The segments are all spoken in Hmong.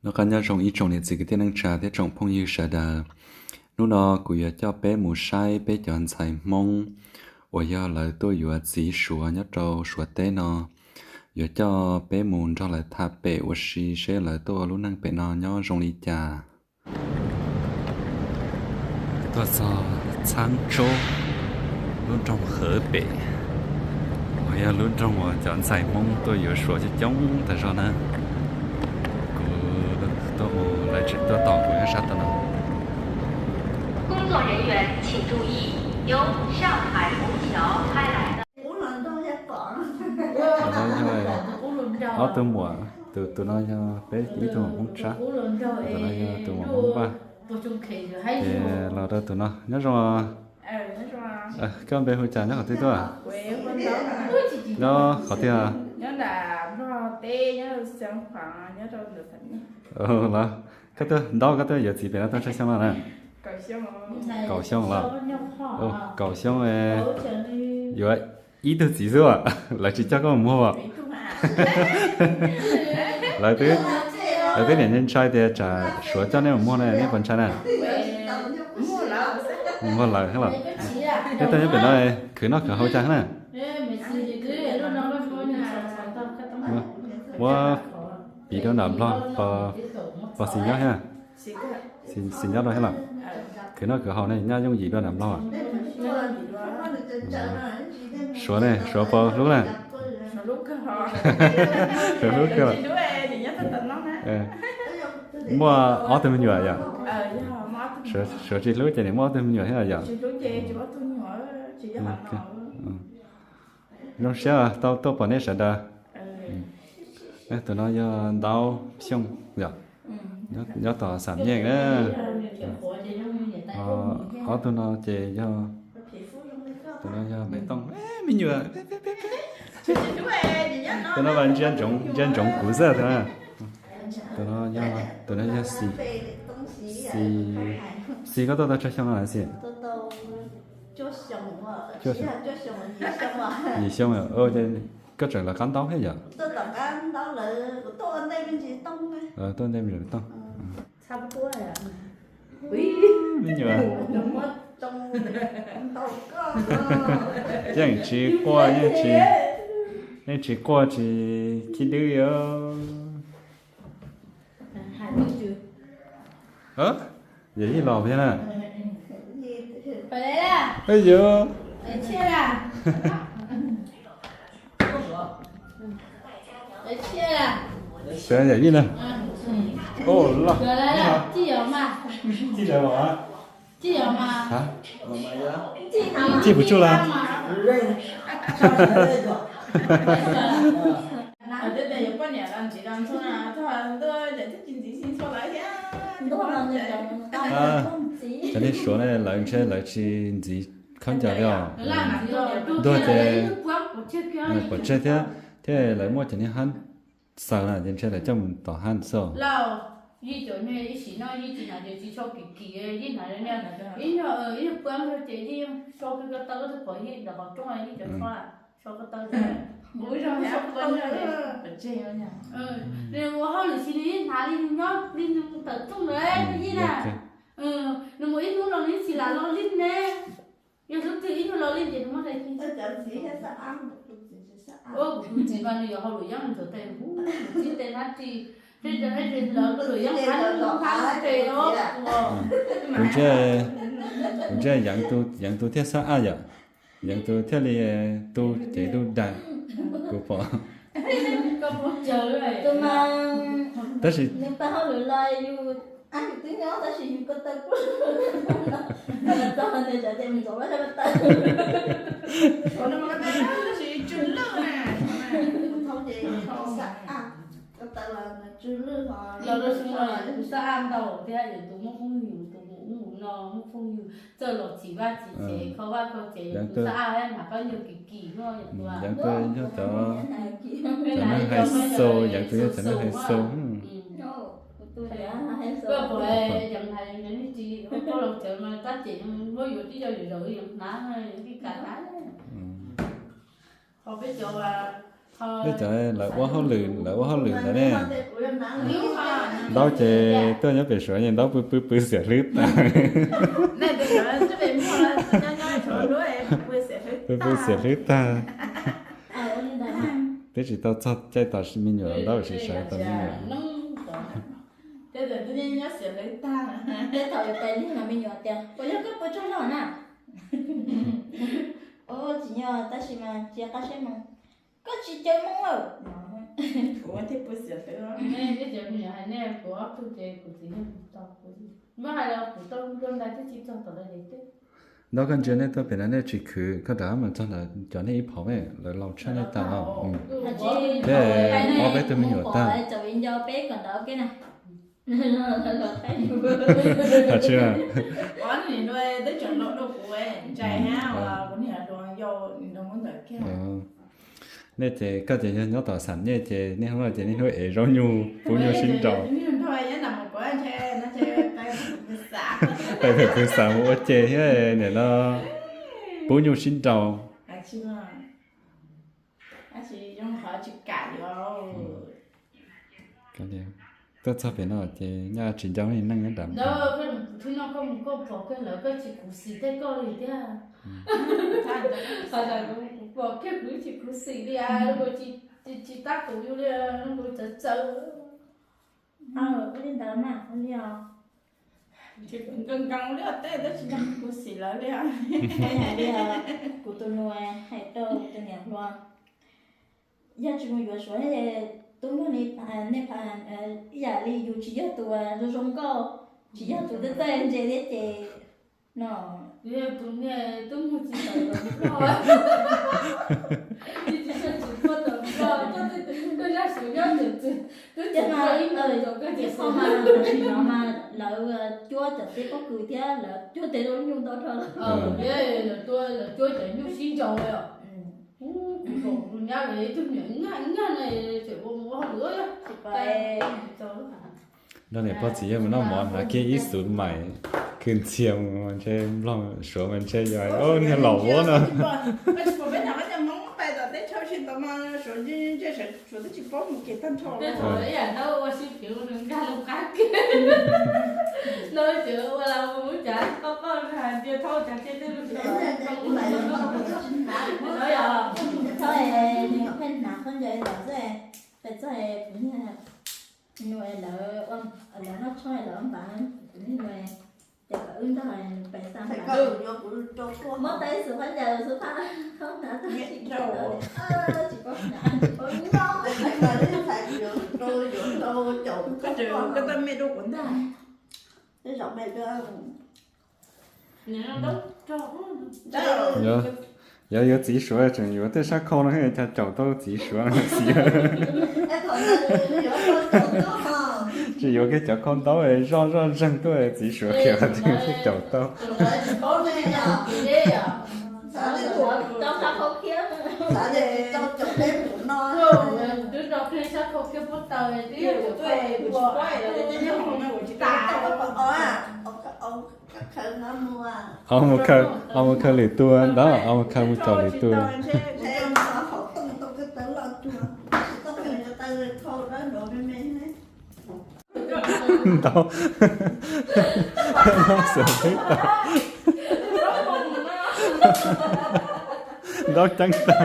Noj qab nyob zoo ib tsoom niam txiv kwv tij neej tsa thiab tsoom phooj ywg sawv daws. Hnub no kuv yuav coj peb mus saib peb cov ntxhais Hmoob uas yog lawv tuaj yuav txiv Suav nyob rau Suav teb no. Yuav coj peb mus nrog lawv tham pem ua si seb lawv tuaj ua lub neej pem no nyob zoo li cas. Tuaj txog Txhab Tsub, lub nroog Hawv pem, uas yog lub nroog uas cov ntxhais Hmoob tuaj yuav Suav coob coob tas zog na. Kuv tuaj mus, lawv tseem tuaj tos kuv nyob sab tom no. 工作人员请注意，由上海虹桥开来的。Ob tug muam, tus no yog peb ib tug muam Hmoob Tsab, tus no yog tus muam Hmoob Npaj. Ces los rau tus no nyob zoo. Koj npe hu cas, nyob qhov twg tuaj? Nyob qhov twg? Los, koj tuaj, ntaub, koj tuaj yuav txiv pem no tau tsawg xyoo no na? Kaum xyoo los? Kaum xyoo, yuav ib tug txiv xwb. Lawv tsis coj koj mus muag. Lawv twb, lawv twb niam ntshai tias tsam Suav coj nej mus muag na, nej puas ntshai na? Muag lawm los? Nej tuaj nyob pem no khwv noj khwv haus cas na? Muab piv rau nram Nplog, puas xis nyob thiab? Xis nyob rau thiab los? Khwv noj khwv haus ne nyob yooj yim dua nram Nplog? Suav ne, Suav puas hlub na? Suav hlub kawg. Muaj ob tug me nyuam yom? Suav tsis hlub ces nim muaj ob tug me nyuam thiab yom? Zoo siab tau tuaj pom nej sawv daws. Tus no yog Ntaub Xyooj yom, nyob tom Xam Nyeej na. Ob tug no ces yog, tus no yog Maiv Tooj me nyuam. Tus no mas ntsia ntsoov kuv xwb tus no. Tus no yog Xis. Xis, koj tuaj tau tsawg xyoo no Xis? Yim xyoo. Koj tseem lawv qab ntaub thiab yom? Tuaj ntej me nyuam Tooj. Yeej tsis quaj, yeej tsis, yeej tsis quaj tsis khib dwb li. Yawm yij los thiab na. Yawm yij na. Ua, los. Tsis puas tsuj los? Cov neeg Suav ne lawv ntshe lawv tsis ntxiv khaub ncaws li os. Ntuag ces pov tseg thiab, thiab lawv muaj cov niag hab xaws na ces ntshe lawv coj mus tom hab xwb. Nws ua hauj lwm tsis nws yeej hnav li nws nyob li nws tawm rooj lawm yij na. Nws mus ib hnub no nws yeej tsis lam los li ne. Yog hnub twg ib hnub los li ces nws muab hais tias, ua kuv tus txiv mas nws yuav hauj lwm yeeb nws ntxuav tes, nws txib tes hnab ris, tej cov hnab ris lawv hauj lwm yeeb hnab ris os. Kuv ntshe, kuv ntshe Yeev tus, Yeev tus thiaj xab aj yom. Yeev tus thiaj li tu cev tu dag. Kuv pom. Tus mas, tab sis nws pab hauj lwm los yus, yus twb nyob tab sis yus ko taw kuj txog nws cov ces nws ntxuav lub ko taw. Ko taw los tsw lwj ho los, kuv xab aj ntau thiab, yog tus muaj phooj ywg, tus mus ub mus no muaj phooj ywg, txawj los txhim vaj txhim tsev, kho vaj kho tsev, yog tus xab aj hnav khaub ncaws kim kim no. Yeev tus yog cov, cov neeg hais xaus, Yeev tus yog cov neeg hais xaus. Peb cov lawv ua hauj lwm, lawv ua hauj lwm ntawd ne, Ntaub ces tuaj nyob pem Suav es ntaub pw pw pw xiam hlwb tag. Pw pw xiam hlwb tag. Twb tsis tau txog caij tos me nyuam ntaub sim sawv tos me nyuam. Tsis nyob tab sis mas tsis qab siab mus. Koj tsis caw Hmoob lawm. Ntaub, koj ntsia nej tuaj pem no nej tsis khwv, koj rov qab mus txog ntawd cov nej ib phaum ne, lawv laus tshaj nej tag os. Thiab ob peb tug me nyuam tag. Tsis nej ces koj ces yog nyob tom xam nyej ces niaj hnub no ces niaj hnub ev zaub nyuj pub nyuj sib nraus. Pais pem pw xav mus ua ces thiab nim no pub nyuj sib nraus. Tuaj txog pem no ces nyaj tsis nco neej nyob nram. Pom kiag kuv tsis khuv xim li, tsis tab kuv yus li, txawv txawv. Ua li ntawd mas ua li os. Nkees nkees li tej tab sis kuv xim lawv li. Hais li, kuv tus nus hais rau tus niam hluas, yog tsis mus yuav Suav tub npug li nej, ib yam li yus tsis yog tus zoo zoo nkauj, tsis yog tus txawj txawj ntse thiab ces no. Yog tus niag tub npug tsis tawm tom Nplog, tsis tsis tsis tuaj tom Nplog, koj zaj Suav nyob ntawm txwg twb tsis tau ib nus rau koj ces qhov mas tam sim no mas lawv cuab cov teb pob kws thiab lawv cuab tej zaub nyuj ntau dhau. Lawv cuab cov nyuj sib nraus li os. Kuv pom kuv nyab lawv ib tug niam nyab nyab na, tseem ua mus ua hauj lwm. Nrog niam pog txiv yawg mus noj mov hnav kiag ib xuv mais, khwv ntxhias mus ntshe Nplog Suav mas ntshe yog niag laus vuab no. Peb txog kuv niag nus lawv, lawv noj tshuaj lawv npaj kuv niag nus, ces kom wb nrog nws pem xa npaj. Muab tau ib xus phab ncaws xus phab khaub hnav tag tsis tau, tsis paub hnav tsis paub noj. Koj tau me dua kuv ntag. Yog yuav txiv Suav tseem yuav tej sab khau no cas caum tau txiv Suav no txiv. Tsis yuav kiag cov khau ntaub zoj zoj zeeg tuaj txiv Suav khiav qhov twg thiaj caum tau. Ho mus khaws, ho mus khaws lwm tus ntawd, ho mus khaws mus caum lwm tus. Ntaub, ntaub xwm tib tag, ntaub ceeb tag.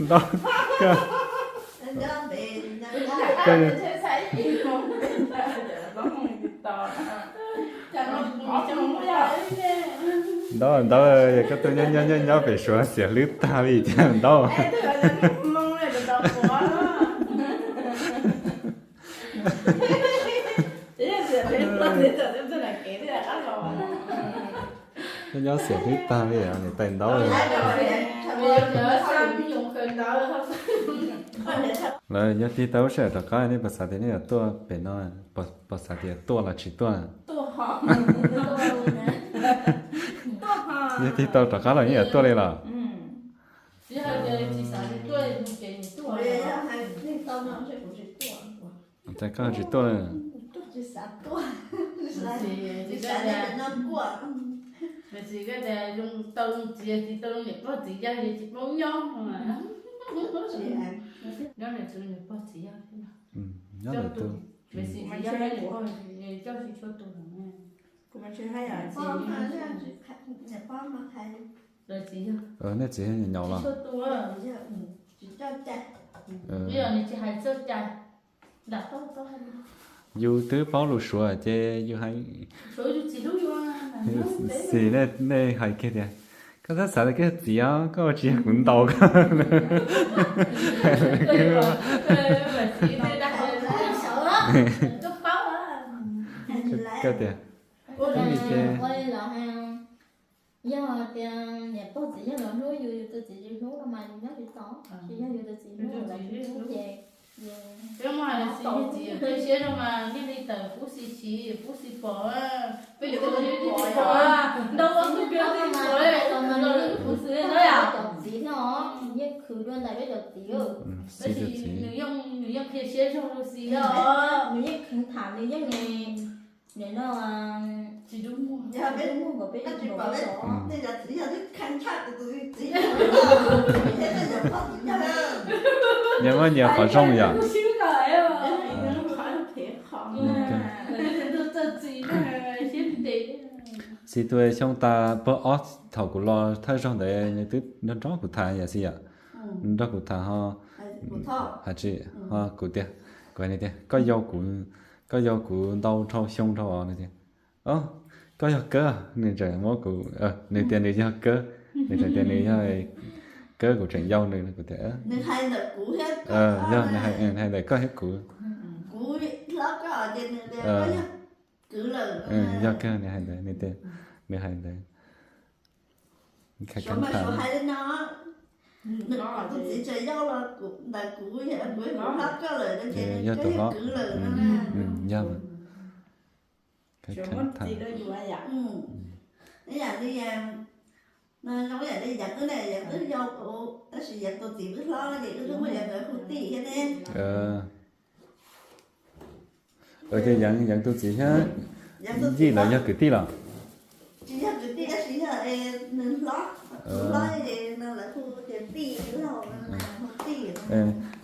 Ntaub, koj, koj, ntaub, ntaub, yog koj tuaj nyob nyob nyob pem Suav xiam hlwb tag li thiab ntaub. Nyob nyob xiam hlwb tag li niam tais ntaub. Lawv yog tig tau lub sij hawm rov qab nej puas xav tias nej yuav tuaj pem no, puas xav tias tuaj los tsis tuaj? Yog tig tau rov qab los yeej yuav tuaj li los? Cas koj tsis tuaj? Kuj, mas tsis koj tias zoo tau txiv, tsis tau niam pog txiv yawg, tsis paub nyob mas. Nyob nws tus niam pog txiv yawg thiab no. Nyob nws tus. Mas txiv yawg niam pog coj tsis tshua tus lawm. Lawv txiv yawg. Nej txiv yawg nyaum los? Tsis tshua tus. Tsis coj cai. Nws tsis hais txog cai. Yus twb paub lus Suav ces yus hais. Xis, nej hais kiag tias, koj txhob xav tias koj yog txiv os, koj ua tsis yog kuv ntaus koj. Koj tias, yog tias niam pog txiv yawg los hlub yus, yus tus txiv tsis hlub no mas yus nyob tsis tau, tsis yog yus tus txiv hlub lawv tsis hlub ces. Peb muaj hais tias txiv, txiv siab no mas niaj li tawm pub xis siv, pub xis pom, peb yuav ua li pub xis pom, ntau ua tus kawg xis pom los nws pub xis no yom. Cov txiv thiab os, yeej khwv dua ntawm peb cov txiv. Tab sis nws yeej qhia siab zog rau xis os. Nws yeej kheev tham, nws yeej, nws no, tsis muag nkaus peb, tsis pom peb, nej cov txiv yog twb kheev tshaj kuv tus txiv. Nyias muaj nyias qhov zoo yom. Xis tus xyoo tas pog ob thaum kuv los thawj zaug ntawd nws twb nrog kuv tham yam xis yom. Nws nrog kuv tham ho, hais tsis, ho kuv tias, kuv hais tias koj yau kuv, koj yau kuv ntau dhau xyoo dhau os. Nws tias, o, koj yog Kawb. Nws tseem muab kuv, nws tias nws yog Kawb, nws tseem tias nws yog Kawb, kuv tseem yau nws. Kuv tias, yog, nws hais ntawm koj thiab kuv. Yog kawg nws hais ntawd, nws tias, nws hais ntawd. Kheev tham. Yog, kheev tham. Ib yam li, no zoo yam li Yeev wb ne, Yeev twb yau kuv, tab sis Yeev tus txiv wb hlob ces wb twb muaj Yeev ntawd hu tij thiab ne. Ces Yeev, Yeev tus txiv thiab Yij lawv yog kwv tij los? Tsis yog kwv tij, tab sis yog nws hlob, kuv hlob ces no lawv hu tias tij, hu tij.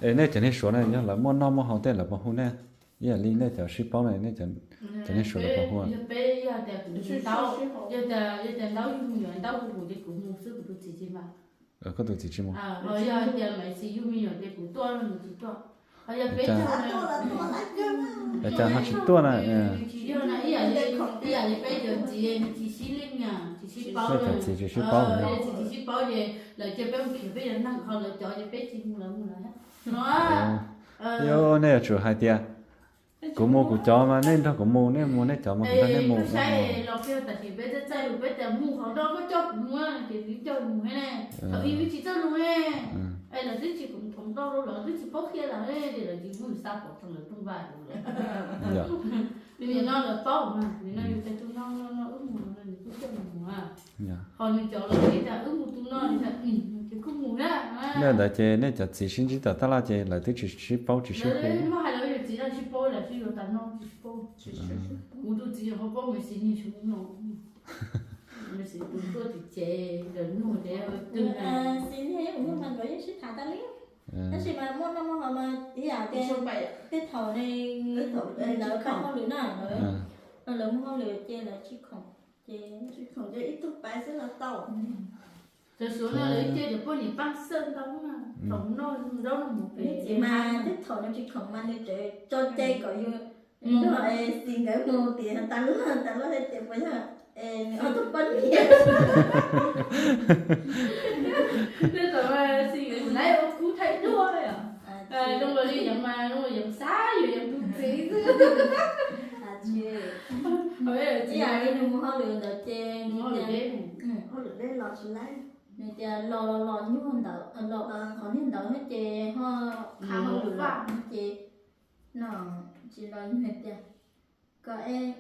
Es nej cov niag Suav na yog lawv muaj noj muaj haus tej lawv puas hu nej? Ib yam li nej cov sib paub na, nej cov niag Suav lawv puas hu? Yog peb, yog tias kuv mus ntaub, yog tias, yog tias ntaub yug me nyuam ntaub hu kuv ces kuv mus xwb, kuv tus txiv tsis mus. Koj tus txiv tsis mus. Ho yog tias Maiv txiv yug me nyuam ces kuv tuaj los nws tsis tuaj. Ho yog peb caug, cas ho tsis tuaj na? Nws tsis yog na, ib yam li, ib yam li peb cov txiv nws tsis sib leej, tsis sib paub. Peb cov txiv tsis sib paub, txiv tsis sib paub ces lawv cia peb mus khiav peb cov neeg, ho lawv cov ces peb tsis mus lawv mus lawv no. Yog nej yuav tsum hais tias kuv mus kuv cov mas nej nrog kuv mus, nej mus nej cov mas kuv nrog nej mus. Saib los kiag tam sim peb txawj txawj lus peb tias mus qhov no koj coj kuv mus ces nws coj mus thiab ne. Thaum ub nws tsis txawj lus ne, es lawv twb tsis khoom nroj rau lawv twb tsis paub qhia lawm ne, ces lawv tsis muaj xa pom txog lawv rooj vag rau lawv. Nim no lawv paub mas, nim no yus tias tus no no no wb mus no nws kuj coj mus. Ho nws cov los nws tias wb mus tus no, nws tias ces kuj mus na. Nej ntawd ces nej cov txiv sib ntsib tom tab laj ces lawv twb tsis sib paub tsis sib hu. Muab hais lawv yus txiv los sib paub, lawv sib yuav tas no tsis paub. Kuv tus txiv yog qhov paub me xiv niag xyov no. Xiv tus tuaj tim tsev lawv nug tias twg na. Xiv niag ib mus nug mas nkawd yeej sib tham tas li. Tab sis mas muaj noj muaj haus mas ib yam tias tej thaum ne, lawv pab hauj lwm na, lawv muaj hauj lwm ces lawv tsis khoom ces tsis khoom ces ib tug pais xwb los tau. Cov Suav no lawv cia cov poj niam pab xwb ntau na, thaum noj zaub noj mov pem. Txiv mas tej thaum nws tsis khoom mas nws tseem tso cai kom yus nrog Xis nkawd mus tim tas luaj tas luaj thiab ces puas yog nws ob tug poj niam. Tej thaum Xis nkawd laib ua kub thaij duaj yom. Zoo los li Yeev mas zoo li Yeev xav yus Yeev tus txiv xwb. Ib yam li nws mus hauj lwm ntawd ces nws tias los tsis laib, nws tias los los nyuag ntawd, qhov niag ntawd no ces ho qha hauj lwm los ces no tsis los nyuag tias kom es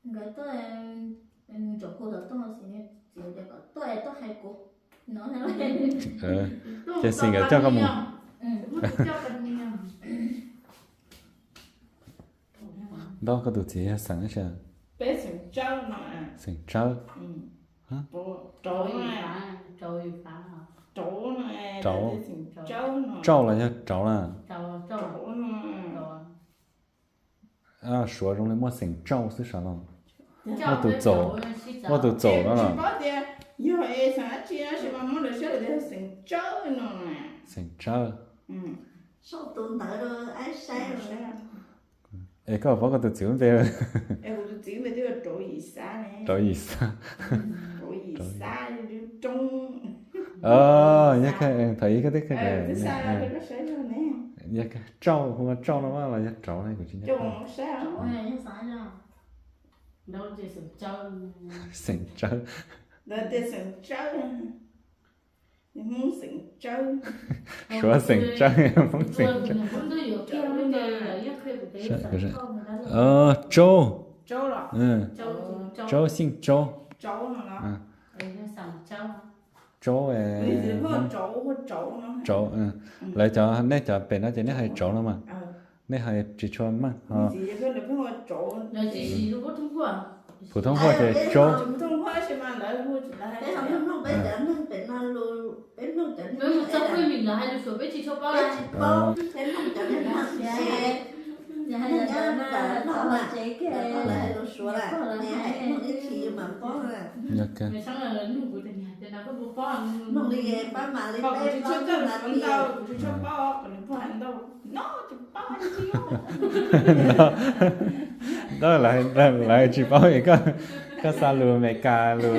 nkawd tuaj, tsom hu tom tuaj, Xis niag txiv tias kom tuaj es tuaj hais kuv no. Ces Xis nkawd coj koj mus. Ntaub, koj tus txiv yog xeem dab tsi? Peb xeem Tsawb no. Xeem Tsawb. Rauv, rauv los yog rauv na? Suav zoo li muaj xeem tsauj xwb sav no. Muaj tus txaum, muaj tus txaum no los. Yog es xeem dab tsi no sis mas muab lawv saib lawv tias xeem tsawb no. Xeem tsawb. Es koj paub koj tus txiv lub npe? Kuv tus txiv npe twb yog Rauv Yim Xab ne. Rauv Yim Xab. Rauv Yim Xab, Roob. Yog thaum ib koj twb, yog tsauj, hu ua tsauj no los yog rauv ne, kuv tsis nco. Xeem tsawb. Xeem tsawb. Suav xeem tsawb, Hmoob xeem tsawb. Tsaub. Tsaub, xeem Tsaub. Tsaub, Tsaub, lawv cov, nej cov pem no ces nej hais Tsaub no mas. Nej hais tsis tshua meej ho. Phum Thoob Huaj ces Tsaub. Lawv tsis paub, koj xa lus Amelikas, lus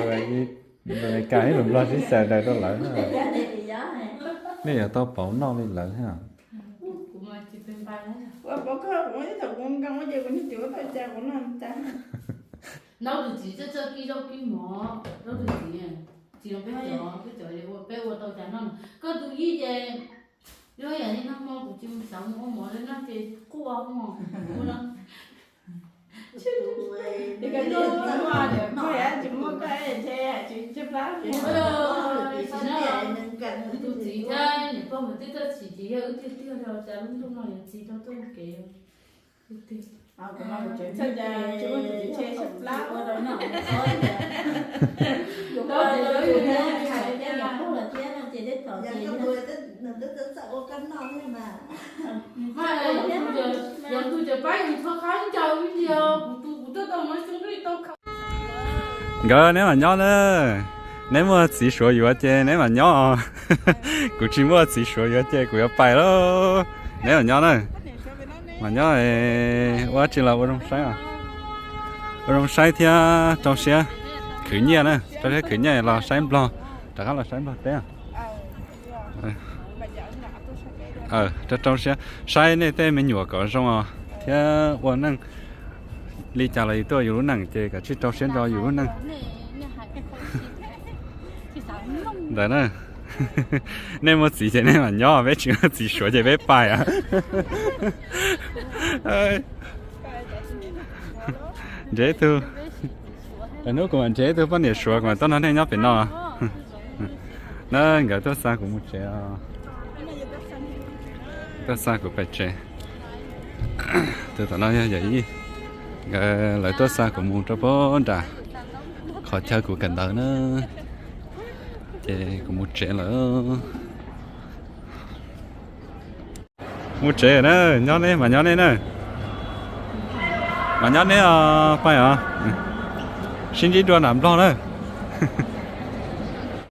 Amelikas ib lus Nplog sib xaws daws rau lawv. Nej yuav tau pauv noj li lawv thiab. Ntaub tus txiv txawj txawj kib zaub kib mov, ntaub tus txiv, txiv no peb cov, peb cov ua, peb ua tau cas noj no. Koj tus yij ces, luag yam li nag hmo kuv tsis mus xav mus ua mov li no ces quaj hos. Tsis muaj koj tsis, tsis plab. Tus txiv thiab niam pog nkawd twb tuaj txhim ces yog wb tiag tiag rau cas lub ntuj no yuav txiv tau tuaj ua kev. Nkawd, neb mam nyob na. Neb muaj txiv Suav yuav ces neb mam nyob. Kuv tsis muaj txiv Suav yuav ces kuv yuav pais lauj. Neb mam nyob na. Mam nyob, ua dab tsi los ua zoo saib, ua zoo saib thiab rau siab khwv nyiaj na, rau siab khwv nyiaj los saib Nplog, rov qab los saib Nplog teb. Rau rau siab saib nej tej me nyuam kom zoo os thiab ua neej li cas los yus tuaj yus lub neej ces kav tsij rau siab nrog yus lub neej. Ntawd na, nej muaj txiv ces nej mam nyob, peb tsis muaj txiv Suav ces peb pais. Nrhiav ib tug, lwm hnub kuv mam nrhiav ib tug poj niam Suav kuv mam tuaj nrog nej nyob pem no. Na, nkawd tuaj xa kuv mus tsev, tuaj xa kuv pais tsev. Tus tom no yog yawm yij, nkawd lawv tuaj xa kuv mus rau pem nram qhov chaw kuv kawm ntawv na, ces kuv mus tsev lawm. Mus tsev na, nyob neb mas nyob neb na. Mas nyob neb os, pais os. Sib ntsib dua nram Nplog na.